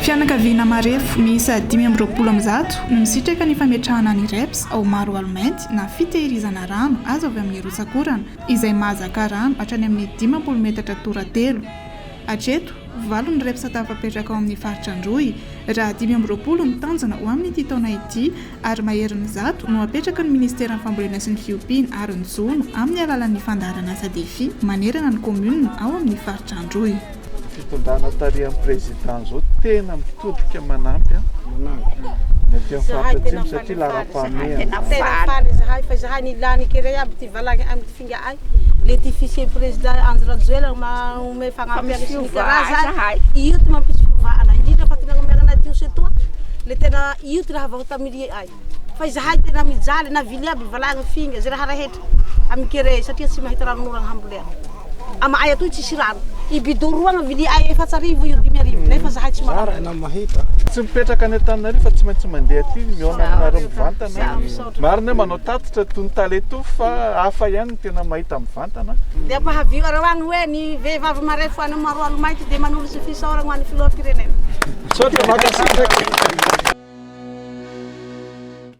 Fianakaviana marefo miisa 125 no misitraka ny fametrahana ny REPS ao Maroalomainty na fitehirizana rano azo avy amin'ny rotsak'orana izay mahazaka rano hatrany amin'ny 50 metatra toratelo. Hatreto, valo ny REPS tafapetraka ao amin'ny faritra Androy, raha 25 ny tanjona ho amin'ity taona ity ary maherin'ny 100 no apetraky ny Ministeran'ny Fambolena sy ny Fiompiana ary ny Jono amin'ny alalan'ny fandaharanasa Defi manerana ny kaominina ao amin'ny faritra Androy. Fitondrana tarihan'ny président zao tena mitodika manampy ny aty amin'ny faritra atsimo satria laharam-pahamehana. Tena faly izahay fa izahay nilany kere aby ty valagny amy ty finga ay le ty fisian'ny président Andry Rajoelina manome fagnampiana sy ny karazany io ty mampisy fiovana indrindra fa ty nagnomena anay ty osy etoa le tena io ty raha vao tamilie ay fa izahay tena mijaly navily aby valagny finga ze raha rehetra amy kere satria tsy mahita ranonorana hambolena Ama'ay atoy tsisy rano. I bidon roa agny vili'ay 4000 io 5000 nefa zahay tsy manam-bola. Tsy mipetraka any Antananarivo fa tsy maintsy mandeha aty mihaona aminareo mivantana. Marina hoe manao tatitra toy ny tale toa fa hafa ihany ny tena mahita mivantana. Dia ampahavio areo agny hoe ny vehivavy marefo any Maroalomainty dia manolotry fisaoragna ho an'ny filoham-pirenena. Misaotra mankasitraka.